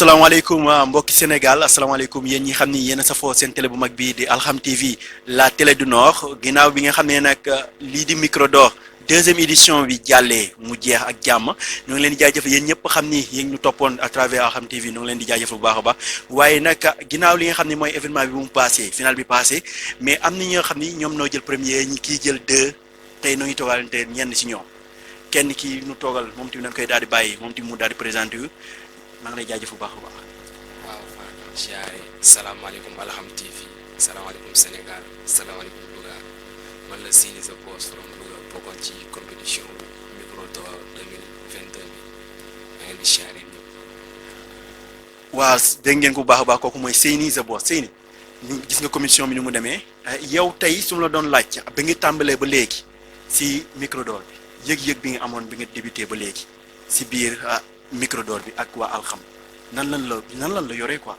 asalaamaaleykum mbokki Sénégal asalaamaaleykum yéen ñi xam ni yéen a safoo seen télé bu mag bii di Alxam TV la télé du Nord ginnaaw bi nga xam ne nag lii di micro d'or deuxième édition bi jàllee mu jeex ak jàmm ñu ngi leen di jaajëfal yéen ñëpp xam ni yéen ñu toppoon à travers Alxam TV ñu ngi leen di jaajëfal bu baax a baax waaye nag ginnaaw li nga xam ne mooy événement bi mu passé final bi passé mais am na ñoo xam ni ñoom noo jël premier ñi kii jël deux tey noo ngi toogalante ñenn si ñoom kenn ki ñu toogal moom tamit dañ koy daal di bàyyi moom tamit mu daal di présenté yu maa ngi lay jaajëf bu baax a baax. waaw Fane ziare salaamaaleykum Alxam TV salaamaaleykum Sénégal salaamaaleykum Louga man la Sini The Boss from Louga bokkoon ci compétition micro d'or 2022 bi maa ngi leen di ziare ñëpp. waaw dégg ngeen ko bu baax a baax kooku mooy Seyni The Boss Seyni ñu gis nga commission bi ni mu demee yow tey su ma la doon laaj ba nga tàmbalee ba léegi si micro d'or bi yëg-yëg bi nga amoon bi nga débuté ba léegi si biir micro d'or bi ak waa Alxam nan lan la yoree quoi.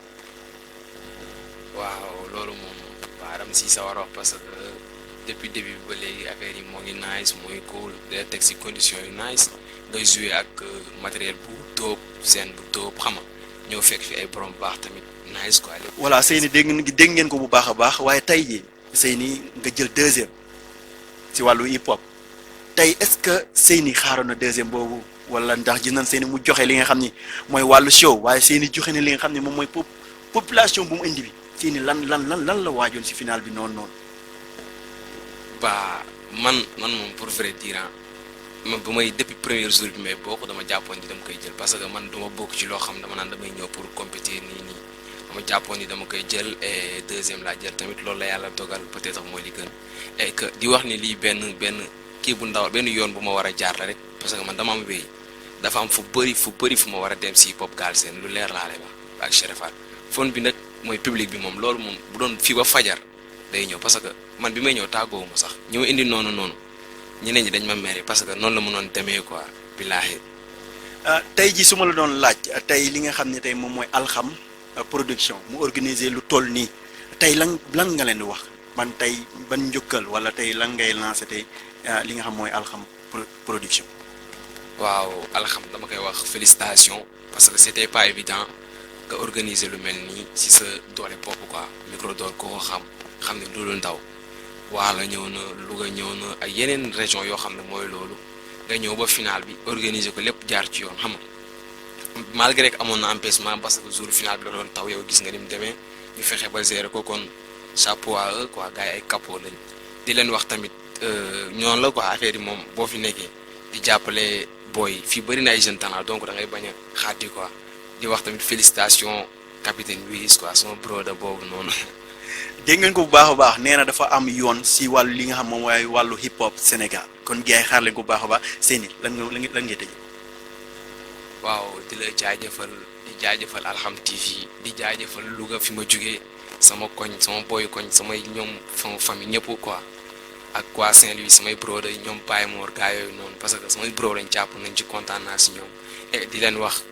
waaw loolu moom waa dama si sawar wax parce que depuis début bi ba léegi affaire yi moo ngi nice mooy cool day teg si condition yu nice ngay jouer ak matériel bu tóob scène bu tóob xam nga ñëw fekk fi ay borom baax tamit nice quoi. voilà Seyni dégg ngeen ko bu baax a baax waaye tey jii Seyni nga jël deuxième si wàllu hip hop tey est-ce que Seyni xaaroon na deuxième boobu. wala ndax gis nañ Seyni mu joxe li nga xam ni mooy wàllu show waaye Seyni joxe ne li nga xam ne moom mooy population bu mu indi bi Seyni lan la waajoon si final bi noonu. ba man moom pour vrai dire man ba may depuis premier jour bi may bokk dama jàppoon ni dama koy jël parce que man duma bokk ci loo xam dama naan damay ñëw pour compétir nii dama jàppoon ni dama koy jël et deuxième laa jël tamit loolu la yàlla dogal peut-être mooy li gën et que di wax ni lii benn kii bu ndaw benn yoon bu ma war a jaar la rek parce que man dama am wéy. dafa am fu bëri fu ma war a dem si hip hop Galsen lu leer laa lay wax ak Cherefal fon bi nag mooy public bi moom loolu moom bu doon fii ba fajar day ñëw parce que man bi may ñëw tàggoo ma sax ñëw indi noonu ñeneen ñi dañ ma mere parce que noonu la mënoon demee quoi billaahi. tey ji su ma la doon laaj tey li nga xam ne tey moom mooy Alxam production mu organiser lu toll nii tey lan nga leen di wax man tey ban njukkal wala tey lan ngay lancer tey li nga xam mooy Alxam production. waaw Alxam dama koy wax félicitation parce que c'était pas évident nga organiser lu mel nii ci sa doole bopp quoi micro d'or koo xam ne loolu ndaw Waala ñëw na Louga ñëw na ak yeneen région yoo xam ne mooy loolu nga ñëw ba final bi organiser ko lépp jaar ci yoon xam nga malgré que amoon na empêchement parce que jour final bi la doon taw yow gis nga ni mu demee ñu fexe ba gérer ko kon chapeau à eux quoi gars yi ay capot lañ di leen wax tamit ñoon la quoi affaire yi moom boo fi nekkee di jàppale. booy fii bëri na ay jeunes talent donc da ngay bañ a xaati quoi di wax tamit félicitation capitaine Wiis quoi sama brother boobu noonu. dégg ngeen ko bu baax a baax nee na dafa am yoon si wàllu li nga xam moom mooy wàllu hip hop Sénégal kon gars yi xaar leen ko bu baax a baax Seyni lan ngay tëj. waaw di la jaajëfal Alxam TV di jaajëfal Louga fi ma jugee sama koñ sama boy koñ samay ñoom sama famille ñëpp quoi. ak waa Saint-Louis samay bro yi ñoom Baye Mor gaa yooyu noonu parce que samay bro lañ jàpp nañ ci kontaan naa si ñoom et di leen wax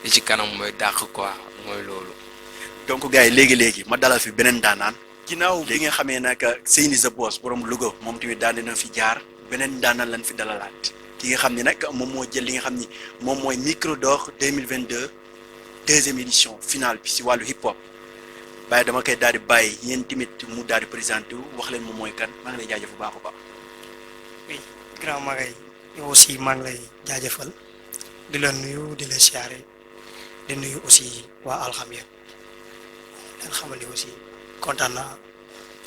li ci kanam mooy dàq quoi mooy loolu. donc gars yi léegi ma dalal fi beneen daanaan. ginnaaw bi nga xamee nag Seyni The Boss borom Louga moom tamit daan dina fi jaar beneen daanaan lañ fi dalalaat ki nga xam ne nag moom moo jël li nga xam ni moom mooy micro d'or 2022 deuxième édition finale bi si wàllu hip hop. waaye dama koy daal di bàyyi yéen tamit mu daal di présenté wu wax leen moom mooy kan maa ngi lay jaajëf bu baax a baax. oui grand Magay yow aussi maa ngi lay jaajëfal di la nuyu di la siyaare di nuyu aussi waa Alxam yëpp leen xamal ni aussi kontaan naa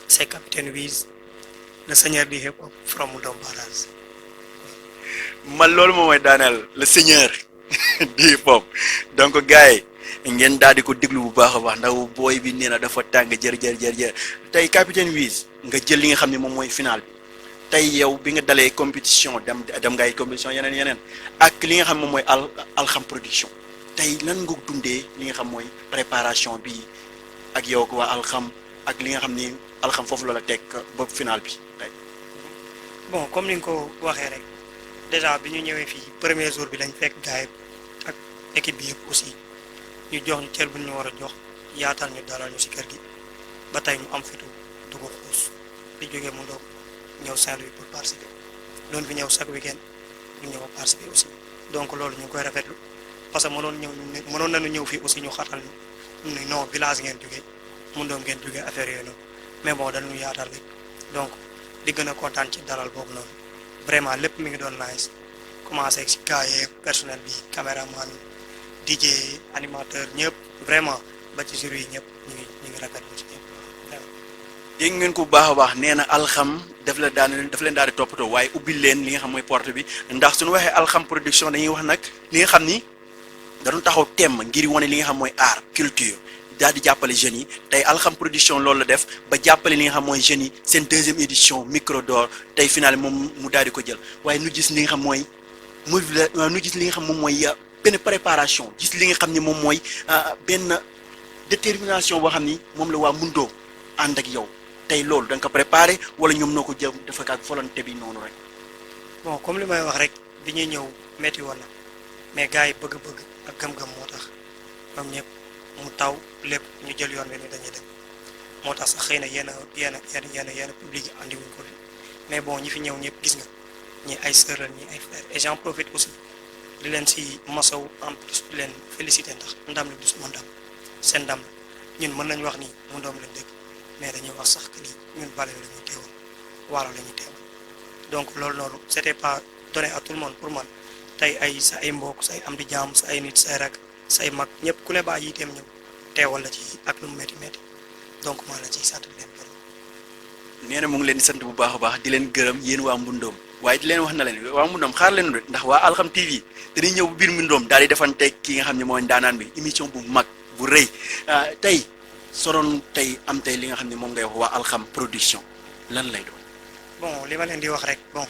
c'est capitaine Wiz le seigneur du hip hop from Dom Barage. man loolu moom mooy daaneel le seigneur du hip hop donc gars yi ngeen daal di ko déglu bu baax a baax ndax booy bi nee na dafa tàng jër tey capitaine Wiz nga jël li nga xam ne moom mooy final bi tey yow bi nga dalee compétition dem ngay compétition yeneen ak li nga xam moom mooy Alxam production tey lan nga dundee li nga xam mooy préparation bi ak yow ko waa Alxam ak li nga xam ni Alxam foofu loola teg ba final bi tey. bon comme ni nga ko waxee rek déjà bi ñu ñëwee fii premier jour bi lañ fekk gars yi ak équipe bi yëpp aussi. ñu jox ñu cër bu ñu war a jox yaatal ñu dalal ñu ci kër gi ba tey ñu am fitu dugg xuus di jógee mu ndoog ñëw Saint-Louis pour participer doon fi ñëw chaque week-end ñu ñëw participer aussi donc loolu ñu ngi koy rafetlu parce que mënoon nañu ñëw fii aussi ñu xatal ni non village ngeen jógee mun doom ngeen jógee affaire yooyu noonu mais bon dañu yaatal rek donc di gën a kontaan ci dalal boobu noonu vraiment lépp mi ngi doon nice commencé si gars yeeg personnel bi caméraman DJ animateur ñëpp vraiment ba ci jury yi ñëpp ñu ngi rafetlu ci ñëpp vraiment. dégg ngeen ko bu baax a baax nee na alxam daf leen daal di toppatoo waaye ubbil leen li nga xam mooy porte bi ndax suñu waxee alxam production dañuy wax nag li nga xam ni dañu taxaw temm ngir wane li nga xam mooy art culture daal di jàppale jeunes yi tey alxam production loolu la def ba jàppale li nga xam mooy jeunes yi seen deuxième édition micro d'or tey final moom mu daal di ko jël waaye nu gis li nga xam mooy nu gis li nga xam moom mooy benn préparation gis li nga xam ni moom mooy benn détermination boo xam ni moom la waa Mundoo ànd ak yow tey loolu da nga ko préparé wala ñoom noo ko jëm dafa ak volonté bi noonu rek. bon comme li may wax rek bi ñuy ñëw métti woon na mais gars yi bëgg-bëgg ak gëm-gëm moo tax ñoom ñëpp mu taw lépp ñu jël yoon bi ni dañuy dem moo tax sax xëy na yenn public yi andi wuñ ko fi mais bon ñi fi ñëw ñëpp gis nga ñi ay sœur la ñi ay frère et j'en profite aussi di leen si masaw en plus di leen félicité ndax ndam li du suma ndam seen ndam ñun mën nañu wax ni mu ndoom lañ dëkk mais dañuy wax sax que ni ñun Bale la ñuy teewal Waalo la ñuy teewal donc loolu noonu c'était pas donné à tout le monde pour man tey ay sa ay mbokk say am di jaam sa ay nit say rak say mag ñëpp ku ne baa yiteem ñëw teewal la ci ak lu mu métti métti donc maa la ciy sant di leen gërëm. nee na mu ngi leen di sant bu baax a baax di leen gërëm yéen waa Mbundoom waaye di leen wax na leen waa Mbundoom xaar leen de ndax waa Alxam TV dañuy ñëw bu biir Mbundoom daal di defanteeg ki nga xam ne mooy ndaanaan bi émission bu mag bu rëy tey soroon tey am tey li nga xam ne moom ngay wax waa Alxam production lan lay doon. bon li ma leen di wax rek bon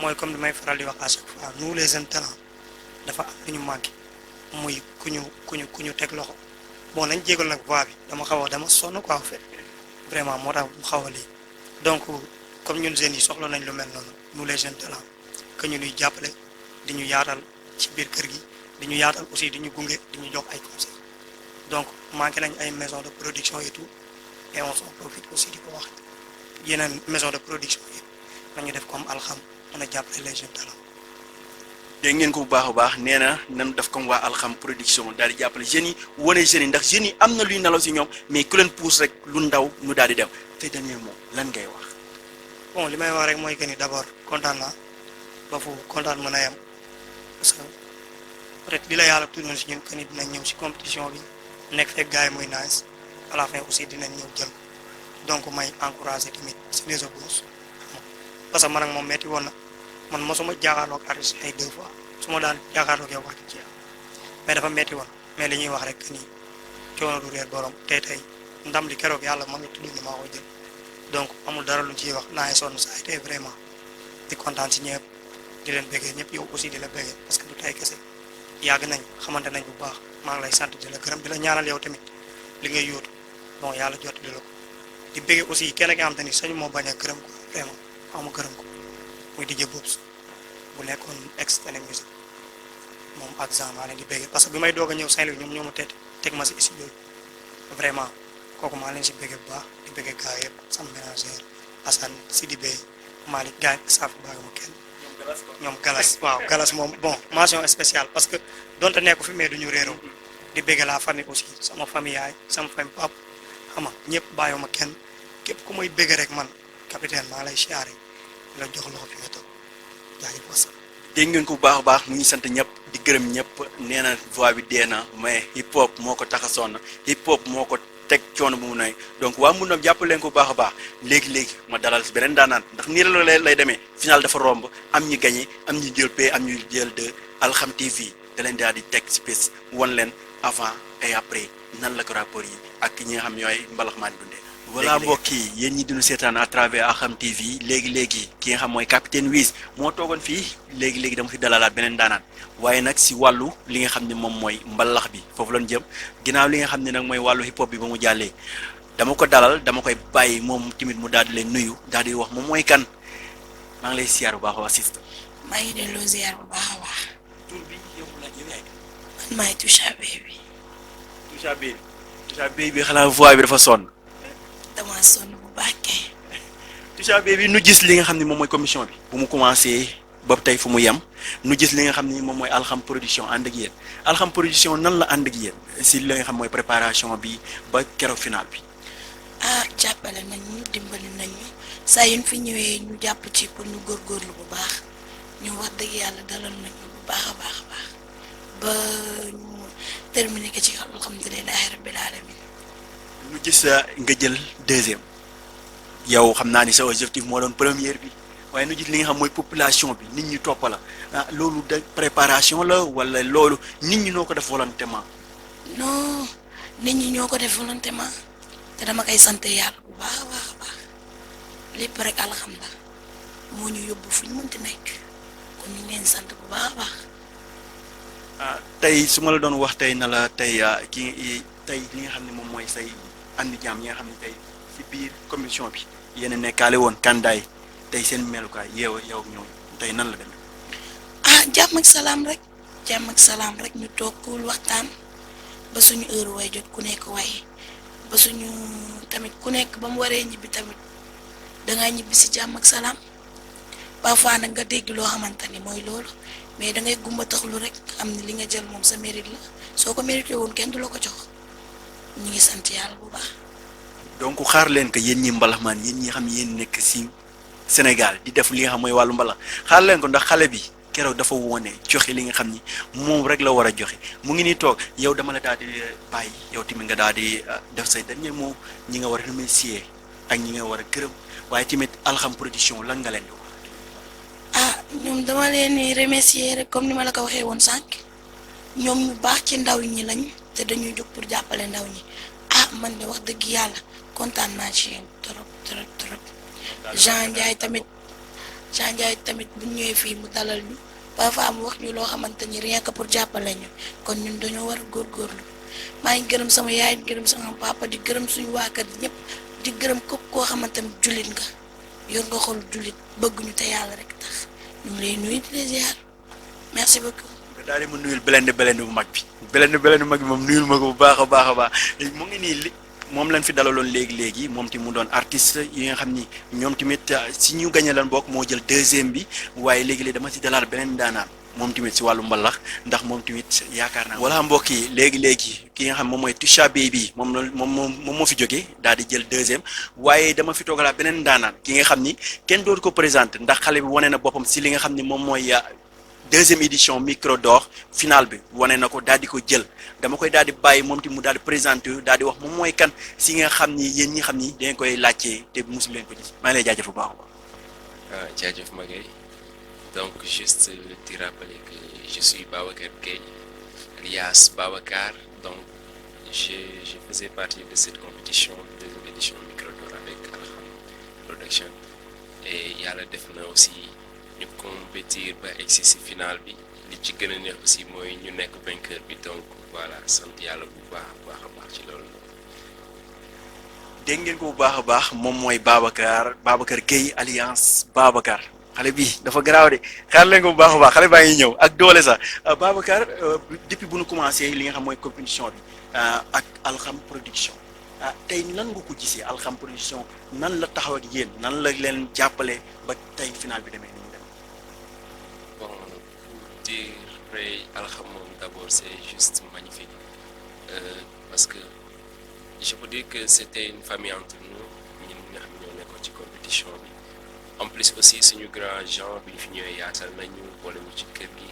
mooy comme li may faral di wax à chaque fois nous les jeunes talents dafa am lu ñu manqué muy ku ñu teg loxo bon nañ jégal nag voix bi dama sonn quoi en fait vraiment moo tax mu xaw a lii donc comme ñun jeunes yi soxla nañ lu mel noonu nous les jeunes talents que ñu ñuy jàppale di ñu yaatal ci biir kër gi di ñu yaatal aussi di ñu gunge di ñu jox ay conseils donc manqué nañ ay maison de production et tout et on s'en profite aussi di ko wax yeneen maison de production yi nañu def comme Alxam mën a jàppale les jeunes talents. dégg ngeen ko bu baax a baax nee na nan def comme waa Alxam production daal di jàppale jeunes yi wane jeunes yi ndax jeunes yi am na luy nelaw si ñoom mais ku leen pousse rek lu ndaw ñu daal di dem te dernier mot lan ngay wax. bon li may wax rek mooy que ni d'abord kontaan naa ba fu kontaan mën a yem parce que peut-être li la yàlla tuddoon si ñun que ni dinañ ñëw si compétition bi nekk fekk gars yi muy nice à la fin aussi dinañ ñëw jël donc may encourager tamit si les autres parce que man ak moom metti woon na man mosuma jàkkaarloog artiste ay 2 fois su ma daan jàkkaarloog yow wax dëgg yàlla mais dafa metti woon mais li ñuy wax rek que ni coono du réer borom tey ndam li keroog yàlla ma ngi tudd ni maa koy jël donc amul dara lu ciy wax naa sonn saa yi tey vraiment di kontaan si ñëpp di leen bëggee ñëpp yow aussi di la bëggee parce que du tey kese yàgg nañ xamante nañ bu baax maa ngi lay sant di la gërëm di la ñaanal yow tamit li ngay yóotu bon yàlla jot di la ko di bëggee aussi kenn nga xam te ni sañu moo bañ a gërëm ko vraiment xaw ma gërëm ko muy DJ Boubs bu nekkoon ex-Tene Musique moom ak Jean maa leen di bëggee parce que bi may doog a ñëw Saint-Louis ñoom ñoo ma teg ma si studio vraiment kooku maa leen si bëggee bu baax di bëggee gars yëpp sama ménagère Assane Sidibé Malick gars yi saafu baaga ma kenn ñoom Galas waaw Galas moom bon mention spéciale parce que donte nekku fi mais duñu réeroo di bëggee la famille aussi sama famille yaay sama famille pap xam nga ñëpp bàyyiwuma kenn képp ku may bëggee rek man capitaine maa lay siyaare la jox loxo fi nga toog jaajëf wasal. dégg ngeen ko bu baax a baax mu ngi sant ñëpp di gërëm ñëpp nee na voix bi dee na mais hip hop moo ko tax a sonn hip hop moo ko teg coono bu mu nay donc waa Mbundoom jàpp leen ko bu baax a baax léegi ma dalal si beneen daanaan ndax nii la lay demee final dafa romb am ñi gagné am ñi jël P am ñu jël 2 Alxam TV da leen daal di teg si pés won leen avant et après nan la ko rapport yi ak ñi nga xam ñooy mbalax maa di dundee. voilà mbokk yi yéen ñi dinu seetaan à travers Alxam TV léegi ki nga xam mooy capitaine Wiz moo toogoon fii léegi dama fi dalalaat beneen daanaan waaye nag si wàllu li nga xam ne moom mooy mbalax bi foofu lañ jëm ginnaaw li nga xam ne nag mooy wàllu hip hop bi ba mu jàllee dama ko dalal dama koy bàyyi moom tamit mu daal di leen nuyu daal di wax moom mooy kan maa ngi lay siyaar bu baax waa sista maa ngi delloo ziar bu baax a baax. tur bi yow la yow yaay man maay Toucha Baby. Toucha Baby xanaa voix bi dafa sonn. dama sonn bu baax kay. Toucha Baby nu gis li nga xam ne moom mooy commission bi bu mu commencé ba tey fu mu yem nu gis li nga xam ni moom mooy Alxam Production ànd ak yéen Alxam Production nan la ànd ak yéen si li nga xam mooy préparation bi ba keroog final bi. ah jàppale nañu dimbali nañu saa yu ñu fi ñëwee ñu jàpp ci pour ñu góorgóorlu bu baax ñu wax dëgg yàlla dalal nañu bu baax a baax a baax ba ñu terminé ko ci alhamdulilahi rabbil alamin. ñu gis nga jël deuxième yow xam naa ni sa objectif moo doon première bi waaye nu gis li nga xam mooy population bi nit ñi topp la loolu de préparation la wala loolu nit ñi noo ko def volontairement. non nit ñi ñoo ko def volontairement te dama koy sant yàlla bu baax a baax a baax lépp rek alhamdulilah moo ñu yóbbu fu ñu mënti nekk kon ñu ngi leen sant bu baax a baax. tey su ma la doon wax tey na la tey tey li nga xam ne moom mooy say andi jaam yi nga xam ne tey si biir commission bi yéen a nekkaale woon kandaay tey seen melukaay yow ak ñoom tey nan la demee. jàmm ak salaam rek jàmm ak salaam rek ñu toog kuul waxtaan ba suñu heure way jot ku nekk way ba suñu tamit ku nekk ba mu waree ñibbi tamit dangaa ñibbi si jàmm ak salaam parfois nag nga dégg loo xamante ni mooy loolu mais dangay gumba taxlu rek am ni li nga jël moom sa mérite la soo ko mérité woon kenn du la ko jox ñu ngi sant yàlla bu baax. donc xaar leen ko yéen ñi mbalaxmaan yéen ñi xam ne yéen nekk si Sénégal di def li nga xam mooy wàllu mbalax xaar leen ko ndax xale bi keroog dafa woone joxe li nga xam ni moom rek la war a joxe mu ngi nii toog yow dama la daal di bàyyi yow tamit nga daal di def say dernier mot ñi nga war a remercier ak ñi nga war a gërëm waaye tamit Alxam Production lan nga leen di wax. ñoom dama leen di remercier rek comme ni ma la ko waxee woon sànq ñoom ñu baax ci ndaw ñi lañ te dañuy jóg pour jàppale ndaw ñi man de wax dëgg yàlla kontaan naa ci yéen trop trop trop. Jean Ndiaye tamit bu ñëwee fii mu dalal ñu parfois mu wax ñu loo xamante ni rien que pour jàppale ñu kon ñun dañoo war a góorgóorlu maa ngi gërëm sama yaay di gërëm sama papa di gërëm suñu waa kër ñëpp di gërëm képp koo xamante ni jullit nga yor nga xol jullit bëgg ñu te yàlla rek tax ñu ngi lay nuyu di la ziar merci beaucoup. nga daal di ma nuyul belende bu mag bi belende bu mag bi moom nuyul ma ko bu baax a baax a baax mu ngi nii moom lañ fi dalaloon léegi moom tamit mu doon artiste yi nga xam ni ñoom tamit si ñu gagné lan bokk moo jël deuxième bi waaye léegi dama si dalaal beneen daanaan moom tamit si wàllu mbalax ndax moom tamit yaakaar naa. wala mbokk yi léegi ki nga xam moom mooy Toucha Baby moom moo fi jógee daal di jël deuxième waaye dama fi toogalaat beneen daanaan ki nga xam ni kenn dootu ko présenté ndax xale bi wane na boppam si li nga xam ni moom mooy. deuxième édition micro d'or final bi wane na ko daal di ko jël dama koy daal di bàyyi moom ti mu daal di présenté daal di wax moom mooy kan si nga xam ni yéen ñi xam ni dañ koy laajte te mosu leen ko gis maa ngi lay jaajëf bu baax a baax. jaajëf Maguette donc juste di rappeler que je suis Babacar Gueye alias Babacar donc je faisais partie de cette compétition deuxième édition micro d'or avec Alxam Production et yàlla def na aussi. ñu compétir ba egsi si final bi li ci gën a neex aussi mooy ñu nekk vainqueur bi donc voilà sant yàlla bu baax a baax ci loolu. dégg ngeen ko bu baax a baax moom mooy Babacar Gueye alliance Babacar xale bi dafa garaaw de xaar leen ko bu baax a baax xale baa ngi ñëw ak doole sax Babacar depuis bu ñu commencé li nga xam mooy compétition bi ak Alxam Production tey nan nga ko gisee Alxam Production nan la taxaw ak yéen nan la leen jàppale ba tey final bi demee. Bon, pour dire Alxam moom d'abord c'est juste magnifique parce que je peux dire que c'était une famille entre nous ñun nga xam ñoo nekkoon ci compétition bi en plus aussi suñu grand Jean bi ñu fi ñëwee yaatal nañu boole ñu ci kër gi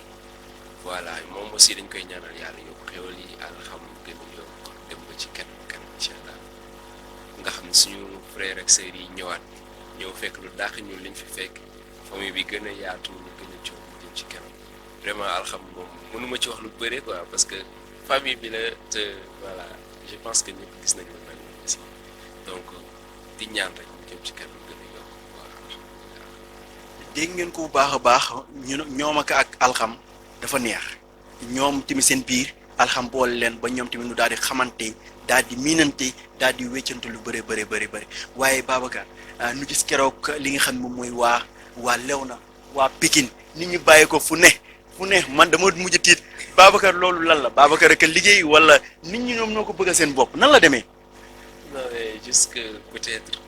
voilà moom aussi dañ koy ñaanal yàlla yokk xéwal yi Alxam gën a yokk dem ba ci kanam incha allah nga xam ne suñu frère ak sœur yi ñëw fekk lu dàq ñun liñ fi fekk famille bi gën a yaatu ñu gën a coow jëm ci kanam vraiment Alxam moom mënuma ci wax lu bëre quoi parce que famille bi la te voilà je pense que ñëpp gis nañu lu mel nii aussi donc di ñaan rek ñu jëm ci kanam gën a yokk waaw alhamdulilah. dégg ngeen ko bu baax a baax ñoom ak Alxam dafa neex ñoom tamit seen biir Alxam boole leen ba ñoom tamit ñu daal di xamante daal di miinante daal di wéccante lu bëri waaye Babacar nu gis keroog li nga xam moom mooy waa Léona waa Pikine nit ñi bàyyi ko fu ne man dama mujj tiit Babacar loolu lan la Babacar ak liggéey wala nit ñi ñoom ñoo ko bëgg seen bopp nan la demee. non mais juste que peut-être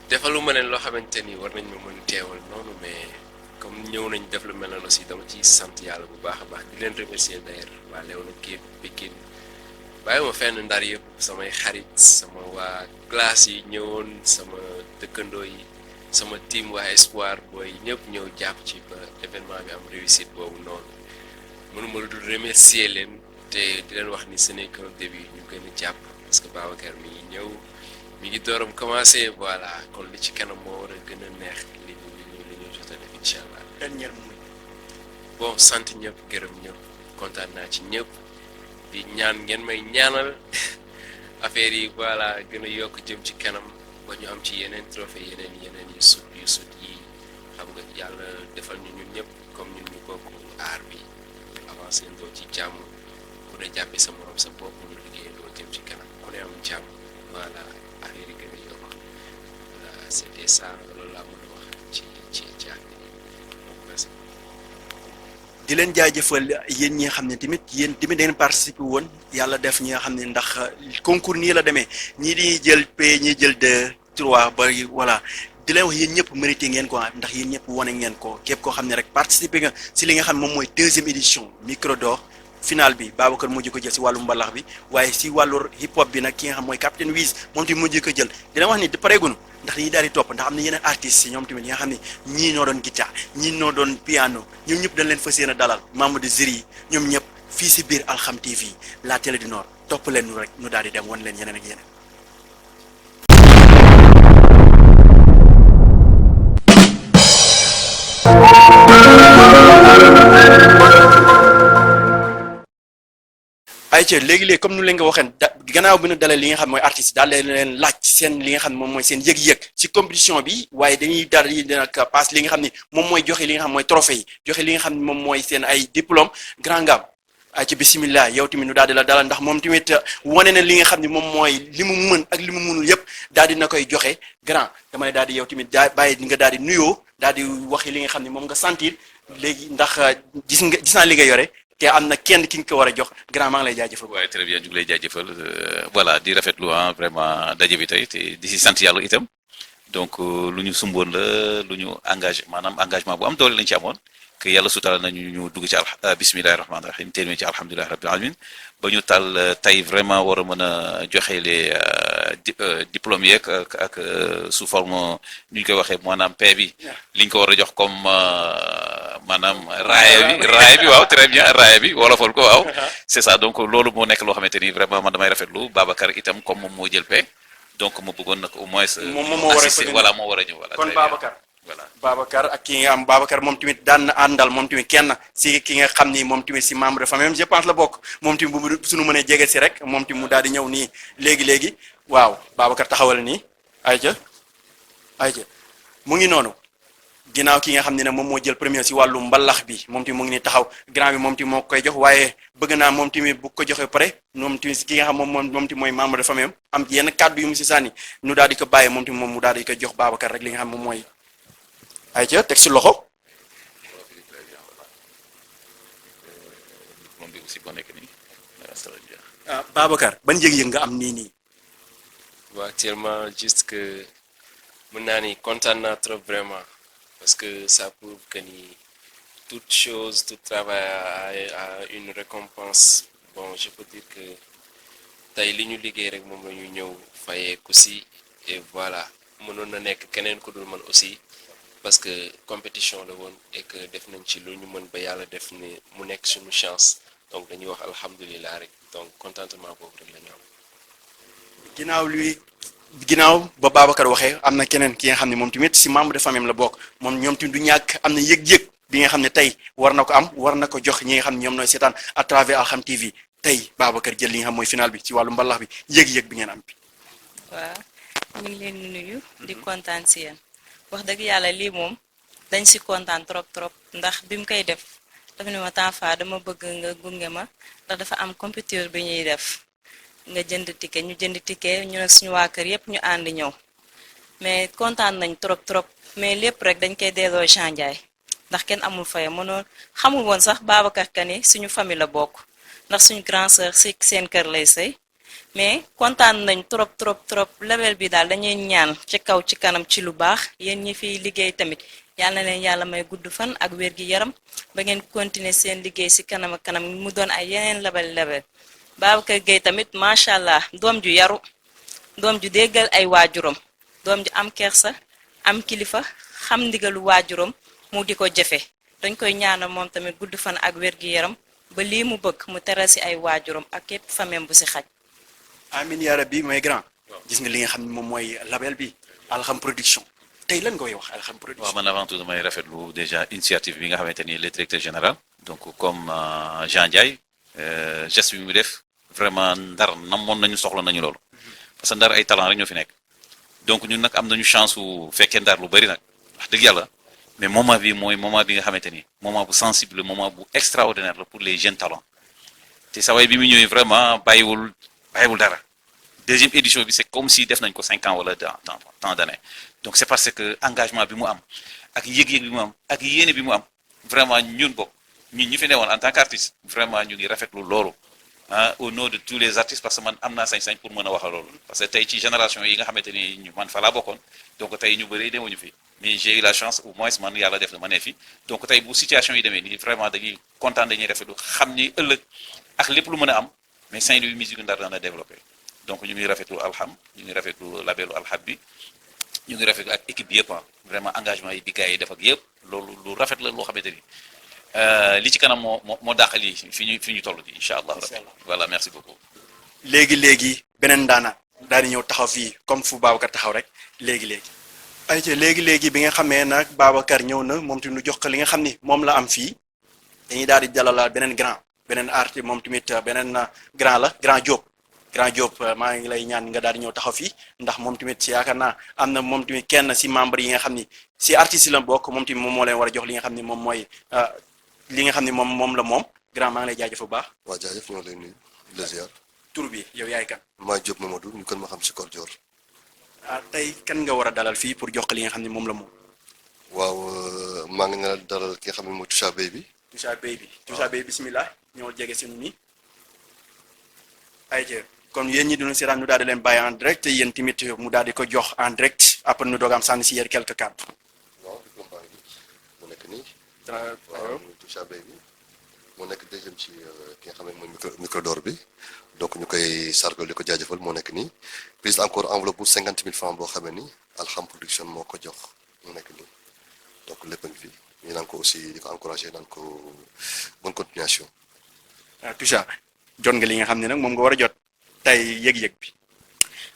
defaluma leen loo xamante ni war nañ ma mën teewal noonu mais comme ñëw nañ def lu mel noonu aussi dama ciy sant yàlla bu baax a baax di leen remercier d'ailleurs waa Léona Képp Pikine bàyyi ma fenn Ndar yëpp samay xarit sama waa classe yi ñëwoon sama dëkkandoo yi sama team waa Espoir booy ñëpp ñëw jàpp ci ba événement bi am réussite boobu noonu mënuma lu dul remercier leen te di leen wax ni ce n'est qu'un début ñu gën a jàpp parce que Babacar mi ngi ñëw mi ngi dooram commencé voilà kon li ci kanam moo war a gën a neex li ñu jot a def incha allah. dernier mot. bon sant ñëpp gërëm ñëpp kontaan naa ci ñëpp di ñaan ngeen may ñaanal affaire yi voilà gën a yokk jëm ci kanam ba ñu am ci yeneen trophée yeneen yu sut yi xam nga yàlla defal ñu ñun ñëpp comme ñun ñu bokk aar bi avancé ndoo ci jàmm ku ne jàppee sa morom sa bopp ñu liggéey doo jëm ci kanam ku ne am jàmm voilà affaire yi gën a yokk voilà c'était ça loolu laa mën a wax ci affaire yi donc merci. di leen jaajëfal yéen ñi nga xam ne tamit yéen tamit da ngeen participer woon yàlla def ñi nga xam ne ndax concours nii la demee ñii di jël P ñii jël 2 3 ba voilà di leen wax yéen ñëpp mérité ngeen ko ndax yéen ñëpp wane ngeen ko képp koo xam ne rek participer nga si li nga xam ne moom mooy 2e édition Micro d'Or final bi Babacar mujj ko jël si wàllu mbalax bi waaye si wàllu hip hop bi nag ki nga xam mooy Captain Wiz moom tamit mujj ko jël di leen wax ni pareegunu ndax dañuy daal di topp ndax am na yeneen artistes yi ñoom tamit yi nga xam ne ñii noo doon guitare ñii noo doon piano ñoom ñëpp dañ leen fas yéene dalal membre de jury yi ñoom ñëpp fii si biir Alxam TV la télé du Nord topp leen ñu rek ñu daal di dem wan leen yeneen ak yeneen. ayca léegi-léegi comme nu leen nga waxee gannaaw bi nu dalee li nga xam mooy artiste daal leen laaj seen li nga xam moom mooy seen yëg-yëg ci compétition bi waaye dañuy daal di nag passe li nga xam ne moom mooy joxe li nga xam mooy trophée yi joxe li nga xam ne moom mooy seen ay diplôme grand ngam ayca bisimilah yow tamit nu daal di la dalal ndax moom tamit wane na li nga xam ne moom mooy li mu mën ak li mu mënul yëpp daal di na koy joxe grand dama lay daal di yow tamit daa bàyyi nga daal di nuyoo daal di waxi li nga xam ne moom nga sentir léegi ndax gis naa li nga yore te am na kenn ki nga ko war a jox grand maa ngi lay jaajëfal. waaye très bien ñu ngi lay jaajëfal voilà di rafetlu vraiment daje bi tey te di si sant yàlla itam donc lu ñu sumboon la lu ñu maanaam engagement bu am doole lañ ci amoon que yàlla sutala nañu ñu dugg ci bismillahi rahmaani rahim téeméer ci alhamdulilahi rabbil alamin ba ñu tal tey vraiment war a mën a joxe les diplômes yeeg ak sous forme nu ñu koy waxee maanaam paie bi li ñu ko war a jox comme maanaam raaya bi waaw très bien raaya bi wolofal ko waaw c'est ça donc loolu moo nekk loo xamante ni vraiment man damay rafetlu Babacar itam comme moom moo jël paie donc ma bëggoon nag au moins moom moo war a assister voilà moo war a ñëw voilà kon Babacar voilà Babacar ak ki nga am Babacar moom tamit daan na àndal moom tamit kenn si ki nga xam ni moom tamit si membre de famille je pense la bokk moom tamit bu suñu mënee jege si rek moom tamit mu daal di ñëw nii léegi waaw Babacar taxawal nii ayca mu ngi noonu ginnaaw ki nga xam ne moom moo jël premier si wàllu mbalax bi moom tamit mu ngi nii taxaw grand bi moom tamit moo koy jox waaye bëgg naa moom tamit bu ko joxee pare moom tamit si ki nga xam moom tamit mooy membre de famille am yenn kàddu yu mu si sànni nu daal di ko bàyyee moom tamit moom mu daal di ko jox Babacar rek li nga xam moom mooy ayca teg si loxo. moom bi aussi boo nekk nii Babacar ban yëg-yëg nga am nii. waaw actuellement juste que mën naa ni kontaan naa trop vraiment parce que ça prouve que ni toute chose tout travail a une récompense bon je peux dire que tey li ñu liggéey rek moom la ñu ñëw fayee ku si et voilà mënoon na nekk keneen ku dul man aussi parce que compétition la woon et que def nañ ci lu ñu mën ba yàlla def ni mu nekk suñu chance donc dañuy wax alhamdulilah rek donc contentement boobu rek la ñu am. ginnaaw ba Babacar waxee am na keneen ki nga xam ne moom tamit si membre de famille la bokk moom ñoom tamit du ñàkk am na yëg-yëg bi nga xam ne tey war na ko am war na ko jox ñi nga xam ne ñoom nooy seetaan à travers Alxam TV tey Babacar jël li nga xam mooy final bi ci wàllu mbalax bi yëg-yëg bi ngeen am bi. waaw ñu ngi leen di nuyu di kontaan si yéen wax dëgg yàlla lii moom dañ si kontaan trop ndax bi mu koy def dafa ne ma Tafa dama bëgg nga gunge ma ndax dafa am compétition bi ñuy def. nga jënd ticket ñu jënd ticket ñu ne suñu waa kër yëpp ñu ànd ñëw mais kontaan nañ trop mais lépp rek dañ koy delloo Jean Ndiaye ndax kenn amul faye mënoon xamul woon sax Babacar Kani suñu famille la bokk ndax suñu grand sœur si seen kër lay sëy mais kontaan nañ trop level bi daal dañuy ñaan ci kaw ci kanam ci lu baax yéen ñi fiy liggéey tamit yàlla na leen yàlla may gudd fan ak wér gi yaram ba ngeen continuer seen liggéey si kanam ak kanam mu doon ay yeneen label Babacar Gueye tamit macha allah doom ju yaru doom ju déggal ay waajuram doom ju am kersa am kilifa xam ndigalu waajuram mu di ko jëfe dañ koy ñaanal moom tamit gudd fan ak wér gi yaram ba lii mu bëgg mu teral si ay waajuram ak képp famem bu si xaj. amin yaa rabbi mooy grand gis nga li nga xam ne moom mooy label bi Alxam Production tey lan nga koy wax Alxam Production. waaw man avant tout damay rafetlu déjà initiative bi nga xamante ni le directeur général donc comme Jean Ndiaye geste bi mu def vraiment ndar namoon nañu soxla nañu loolu parce que ndar ay talent rek ñoo fi nekk donc ñun nag am nañu chance su fekkee ndar lu bari nag wax dëgg yàlla mais moment bi mooy moment bi nga xamante ni moment bu sensible moment bu extraordinaire la pour les jeunes talents te saa waay bi mu ñëwee vraiment bàyyiwul dara deuxième édition bi c'est comme si def nañ ko 5 ans wala tant d'années donc c'est parce que engagement bi mu am ak yëg-yëg bi mu am ak yéene bi mu am vraiment ñun bokk ñun ñu fi newoon en tant qu'artiste vraiment ñu ngi rafetlu loolu au nom de tous les artistes parce que man am naa sañ-sañ pour mën a wax loolu parce que tey ci génération yi nga xamante ni ñu man fa laa bokkoon donc tey ñu bëri demuñu fi mais j'ai eu la chance au moins man yàlla def na ma ne fi donc tey bu situation yi demee nii vraiment dañuy kontaan dañuy rafetlu xam ni ëllëg ak lépp lu mën a am mais Saint-Louis musique ndar dana développé donc ñu ngi rafetlu Alxam ñu ngi rafetlu labelu Alxam bi ñu ngi rafetlu ak équipe bi yëpp vraiment engagement yi bi gars yi def ak yëpp loolu lu rafet la loo xamante ni li ci kanam moo dàq lii fi ñu toll nii incha allah rabbi voilà merci beaucoup. léegi beneen daanaan daal di ñëw taxaw fii comme fu Babacar taxaw rek léegi. ayca léegi bi nga xamee nag Babacar ñëw na moom tamit nu jox ko li nga xam ni moom la am fii dañuy daal di dalal beneen artiste moom tamit beneen grand la grand Diop maa ngi lay ñaan nga daal di ñëw taxaw fii ndax moom tamit si yaakaar naa am na moom tamit kenn si membre yi nga xam ni si artistes yi la bokk moom tamit moom moo leen war a jox li nga xam ni moom mooy li nga xam ni moom la moom grand maa ngi lay jaajëf bu baax. waaw jaajëf ñoo lay nuyu la ziar. tur bi yow yaay kan. maa Diop Mamadou ñu kon ma xam si Kor Dior. tey kan nga war a dalal fii pour jox li nga xam ne moom la moom. waaw maa ngi ne dalal ki nga xam ne mooy Toucha Baby. Toucha Baby bismillah ñëwal jege si nu nii. ayca kon yéen ñi dunu si daan ñu daal di leen bàyyi en direct yéen tamit mu daal di ko jox en direct après nu doog am sànni si yéen quelques cartes. waaw mu nekk nii. waaw Toucha Baby moo nekk deuxième ci ki nga xam ne mooy micro d'or bi donc ñu koy sargal di ko jaajëfal moo nekk nii plus encore enveloppe bu 50 000 francs boo xamee ni Alxam Production moo ko jox mu nekk nii donc lépp a ngi fi ñu naan ko aussi di ko encourager naan ko bonne continuation. Toucha jot nga li nga xam ne nag moom nga war a jot tey yëg-yëg bi.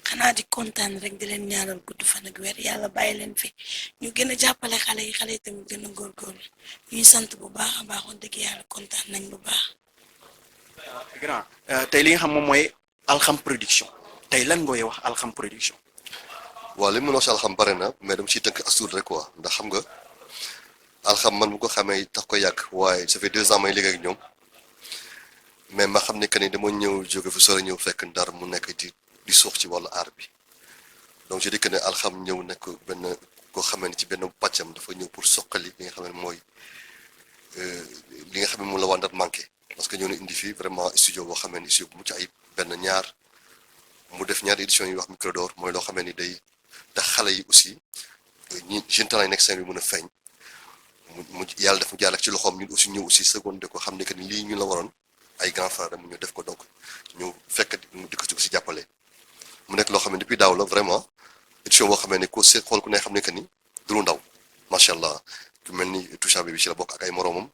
xanaa di kontaan rek di leen ñaanal gudd fan ak weer yàlla bàyyi leen fi ñu gën a jàppale xale yi tamit gën a góorgóorlu ñuy sant bu baax a baax wax dëgg yàlla kontaan nañ bu baax. grand tey li nga xam moom mooy Alxam Production tey lan ngooy wax Alxam Production. waaw li mu wax si Alxam bare na mais dama ciy tënk astuut rek quoi ndax xam nga Alxam man bu ko xamee tax ko yàgg waaye ça fait 2 ans may liggéey ak ñoom mais ma xam ne que ni dama ñëw jóge fi sore ñëw fekk ndar mu nekk di suux ci wàllu aar bi donc je dis que ne Alxam ñëw nekk benn koo xamee ne ci benn pàccam dafa ñëw pour soqali li nga xam ne mooy li nga xam ne moom la waa Ndar manqué parce que ñoo ne indi fii vraiment studio boo xamee ni studio bu mucc ayib benn ñaar mu def ñaari édition yi wax micro d'or mooy loo xamee ni day tax xale yi aussi ñi jeune talent yi nekk seen bi mën a feeñ mu yàlla def mu jaar ak ci loxoom ñun aussi ñëw aussi seconde ko xam ne que ni lii ñu la waroon ay grand frère mu ñu def ko donc ñu fekk di ko si jàppale mu nekk loo xam ne depuis daaw la vraiment édition boo xamee ne ko seet xool ku ne xam ne que ni du lu ndaw macha allah ku mel ni Toucha Baby ci la bokk ak ay moroomam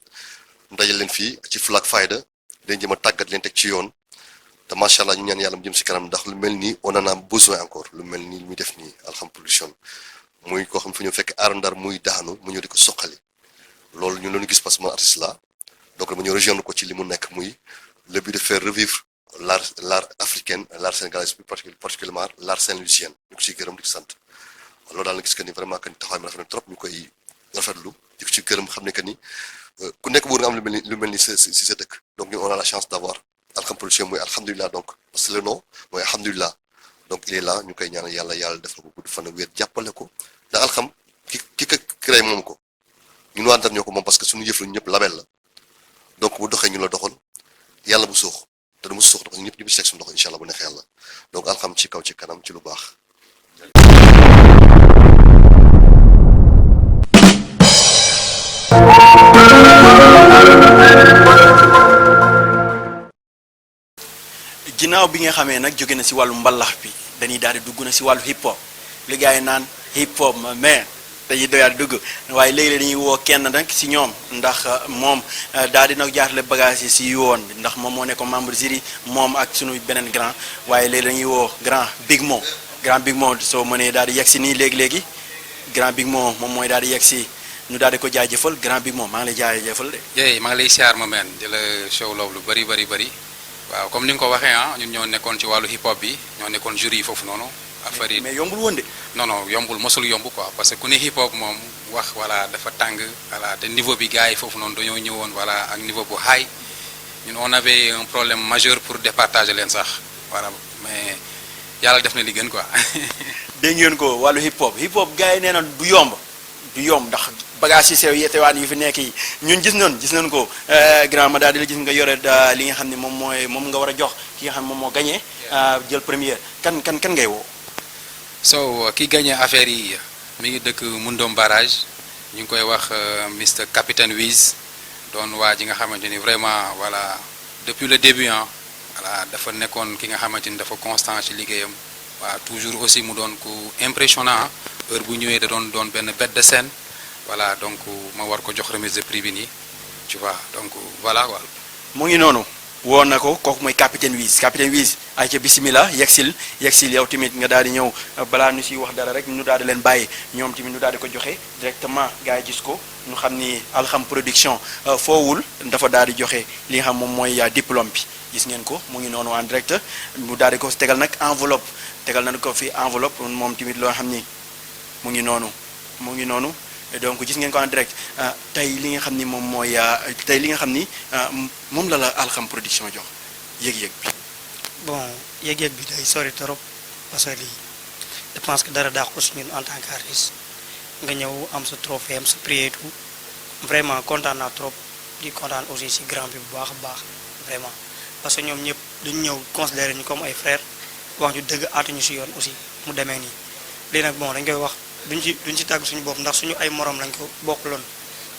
ndajal leen fii ci flag fayda dañ jëm a tàggat leen teg ci yoon te macha allah ñu ñaan yàlla mu jëm si kanam ndax lu mel nii on en a besoin encore lu mel nii muy def nii Alxam Production muy koo xam fu ñu fekk aar Ndar muy daanu mu ñëw di ko soqali loolu ñu loonu gis parce que man artiste la donc dama ñëw rejoindre ko ci li mu nekk muy le but de faire revivre l'art africain l'art sénégalais particulièrement l'art saint-louisien ñu ko ciy gërëm di ko sant loolu daal la gis que ni vraiment que ni taxawaay mi rafet na trop ñu koy rafetlu di ko ci gërëm xam ne que ni ku nekk buur nga am lu mel ni si sa dëkk donc ñun on a la chance d'avoir Alxam Production mooy alhamdulilah donc parce que le nom mooy alhamdulilah donc il est là ñu koy ñaanal yàlla def na ko gudd fan ak wér jàppale ko ndax Alxam ki ko créé moom ko ñun waa Ndar ñoo ko moom parce que suñu yëf la ñu ñëpp label la donc bu doxee ñu la doxal yàlla bu suux te du mu suux ndax ñëpp ñu ci teg suñu loxo incha allah bu neexee yàlla donc Alxam ci kaw ci kanam ci lu baax. ginnaaw bi nga xamee nag jóge na si wàllu mbalax bi dañuy daal di dugg na si wàllu hip hop li gars yi naan hip hop ma mais dañuy doyaat dugg waaye léegi dañuy woo kenn nag si ñoom ndax moom daal di nag jaarale bagage yi si yoon bi ndax moom moo nekkoon membre jury moom ak sunu beneen grand waaye léegi dañuy woo grand Big Mo soo mënee daal di yegg si nii léegi grand Big Mo moom mooy daal di yegg si ñu daal di ko jaajëfal grand Big Mo maa ngi lay jaajëfal de. yéy maa ngi lay siyaar ma meen di la show love lu bëri waaw comme ni nga ko waxee ñun ñoo nekkoon ci wàllu hip hop bi ñoo nekkoon jury yi foofu noonu. affaire yi mais yombul woon de. non yombul mosul yomb quoi parce que ku ne hip hop moom wax voilà dafa tàng voilà te niveau bi gars yi foofu noonu dañoo ñëwoon voilà ak niveau bu high ñun on avait un problème majeur pour départager leen sax voilà mais yàlla def na li gën quoi. dégg ngeen ko wàllu hip hop gars yi nee na du yomb ndax bagage yi sew yetewaan yu fi nekk yi ñun gis nañ ko grand ma daal di la gis nga yore li nga xam ne moom nga war a jox ki nga xam ne moom moo gagné jël première kan ngay woo. so ki gagné affaire yi mi ngi dëkk Mundom Barrage ñu ngi koy wax Mr Capitaine Wiz doon waa ji nga xamante ni vraiment voilà depuis le début voilà dafa nekkoon ki nga xamante ni dafa constant ci liggéeyam waaw toujours aussi mu doon ku impressionnant heure bu ñëwee da doon benn bête de scène voilà donc ma war ko jox remise de prix bi nii tu vois donc voilà quoi. mu ngi noonu woon na ko kooku mooy capitaine Wiz ay ca bismillah yegsil yow tamit nga daal di ñëw balaa ñu siy wax dara rek ñu daal di leen bàyyi ñoom tamit ñu daal di ko joxe directement gars yi gis ko ñu xam ni Alxam Production foowul dafa daal di joxe li nga xam moom mooy diplôme bi gis ngeen ko mu ngi noonu en direct mu daal di ko tegal nag enveloppe tegal nañ ko fi enveloppe moom tamit loo xam ni mu ngi noonu donc gis ngeen ko en direct tey li nga xam ni moom mooy tey li nga xam ni moom la Alxam Production jox yëg-yëg bi. bon yëg-yëg bi day sori trop parce que lii je pense que dara daax ko si ñun en tant qu'artiste nga ñëw am sa trophée am sa prix et tout vraiment kontaan naa trop di kontaan aussi si grand bi bu baax a baax vraiment parce que ñoom ñëpp dañu ñëw considérer ñu comme ay frères wax ñu dëgg aatuñu si yoon aussi mu demee nii lii nag bon dañ koy wax. duñ ci tàgg suñu bopp ndax suñu ay morom lañ ko bokkloon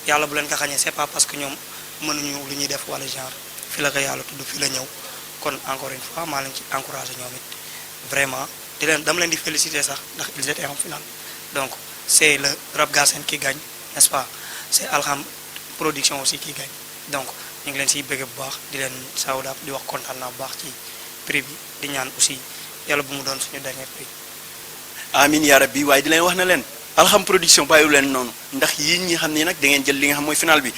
yàlla bu leen ko xañee c'est pas parce que ñoom mënuñu lu ñuy def wala genre fi la ko yàlla tudd fi la ñëw kon encore une fois maa leen ci encouragé ñoom it vraiment dama leen di féliciter sax ndax ils étaient en finale donc c'est le Rap Galsen qui gagne n'est-ce pas c'est Alxam Production aussi qui gagne donc ñu ngi leen siy bëgg bu baax di leen sawdaab di wax kontaan naa bu baax ci prix bi di ñaan aussi yàlla bu mu doon suñu dernier prix. amin yaa rabbi waaye di leen wax na leen Alxam Production bàyyiwu leen noonu ndax yéen ñi xam ne nag da ngeen jël li nga xam mooy final bi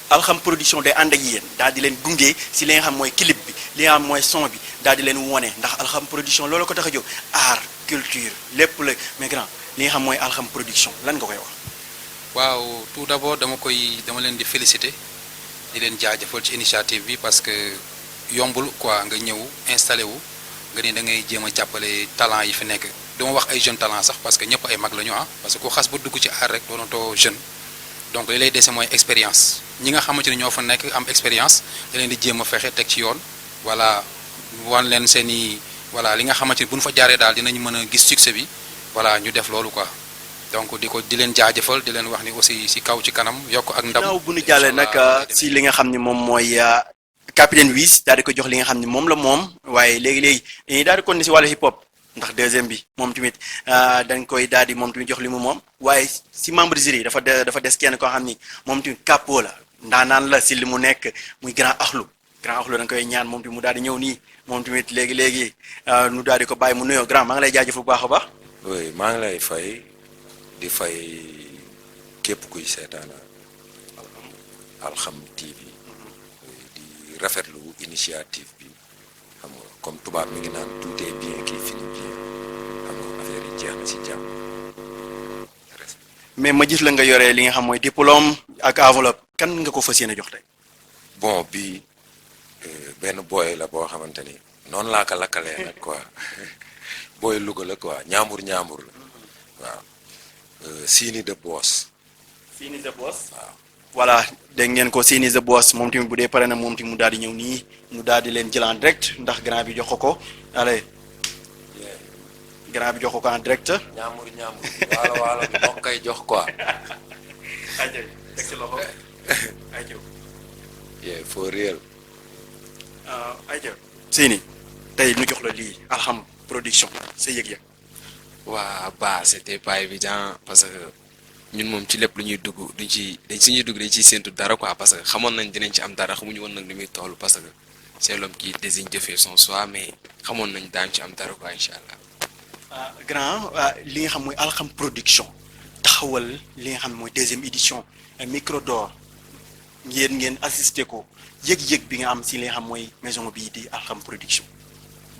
Alxam Production day ànd ak yéen daal di leen gunge si li nga xam mooy clip bi li nga xam mooy son bi daal di leen wone ndax Alxam Production loolu ko tax a jóg art culture lépp la mais grand li nga xam mooy Alxam Production lan nga koy wax. waaw tout d'abord dama leen di féliciter di leen jaajëfal ci initiative bi parce que yombul quoi nga ñëw installé wu nga ni da ngay jéem a jàppale talent yi fi nekk. duma wax ay jeune talent sax parce que ñëpp ay mag la ñu parce que ku xas ba dugg ci art rek doonatoo jeune donc li lay dese mooy expérience ñi nga xamante ni ñoo fa nekk am expérience da leen di jéem a fexe teg ci yoon voilà wan leen seen i voilà li nga xamante ni bu ñu fa jaaree daal dinañ mën a gis succès bi voilà ñu def loolu quoi donc di leen jaajëfal di leen wax ni aussi si kaw ci kanam yokk ak ndam. ginnaaw bu ñu jàllee nag si li nga xam ni moom mooy capitaine Wiz daal di ko jox li nga xam ni moom la moom waaye léegi dañuy daal di continuer si wàllu hip hop. ndax deuxième bi moom tamit dañ koy daal di moom tamit jox li mu moom waaye si membre jury dafa des kenn koo xam ni moom tamit capot la ndaanaan la si li mu nekk muy grand axlu dañ koy ñaan moom tamit mu daal di ñëw nii moom tamit léegi nu daal di ko bàyyi mu nuyoo grand maa ngi lay jaajëf bu baax a baax. oui maa ngi lay fay di fay képp kuy seetaan Alxam TV di rafetlu initiative bi xam nga comme tubaab mi ngi naan tout est bien qui finit bien xam nga affaire yi jeex na si jàmm. mais ma gis la nga yore li nga xam mooy diplôme ak enveloppe kan nga ko fas yéene jox tey. bon bi benn booy la boo xamante ni noonu laa ko lakkalee nag quoi booy Louga la quoi ñaambur la waaw Sini the Boss. Sini the Boss waaw. voilà dégg ngeen ko Sini the Boss moom tamit bu dee pare na moom tamit mu daal di ñëw nii mu daal di leen jël en direct ndax grand bi jox ko allez grand bi jox ko en direct. ñaambur waalo bi moo koy jox quoi. ayca teg ci loxo ayca. yeah for real. ayca Sini tey ñu jox la lii Alxam Production sa yëg-yëg. waa ba c'était pas évident parce que ñun moom ci lépp lu ñuy dugg suñuy dugg dañ ciy séntu dara quoi parce que xamoon nañ dinañ ci am dara xamuñu woon nag ni muy toll parce que c'est l'homme qui désigne de faire son choix mais xamoon nañ daan ci am dara quoi incha allah. grand li nga xam mooy Alxam Production taxawal li nga xam mooy deuxième édition micro d'or ngeen assisté ko yëg-yëg bi nga am si li nga xam mooy maison bii di Alxam Production.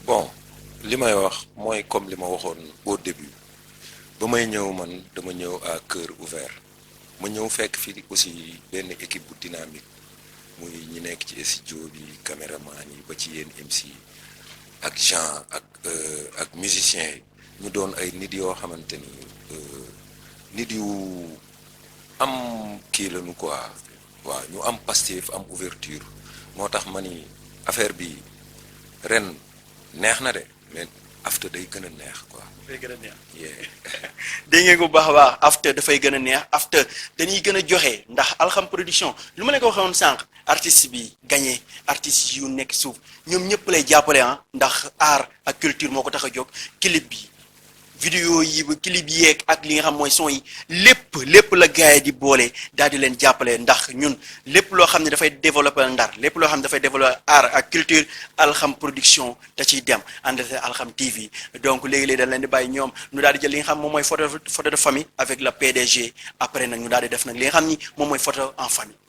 bon li may wax mooy comme li ma waxoon au début ba may ñëw man dama ñëw à cœur ouvert ma ñëw fekk fii aussi benn équipe bu dynamique muy ñi nekk ci studio bi caméraman yi ba ci yéen MC ak Jean ak musiciens yi ñu doon ay nit yoo xamante ni nit yu am kii lañu quoi waaw ñu am Pastef am ouverture moo tax ma ni affaire bi ren neex na de mais after day gën a neex quoi. dafay gën a neex. yeah. dégg ngeen ko bu baax a baax after dafay gën a neex after dañuy gën a joxe ndax Alxam Production lu ma leen ko waxee woon sànq artiste bi gagné artistes yu nekk suuf ñoom ñëpp lay jàppale ndax art ak culture moo ko tax a jóg clip bi vidéo yi clip yi yeeg ak li nga xam mooy son yi lépp la gars yi di boole daal di leen jàppale ndax ñun lépp loo xam ne dafay développer Ndar lépp loo xam ne dafay développer art ak culture Alxam Production da ciy dem ànd ak Alxam TV donc léegi-léegi dañ leen di bàyyi ñoom ñu daal di jël li nga xam moom mooy photo de famille avec le PDG après nag ñu daal di def nag li nga xam ni moom mooy photo en famille.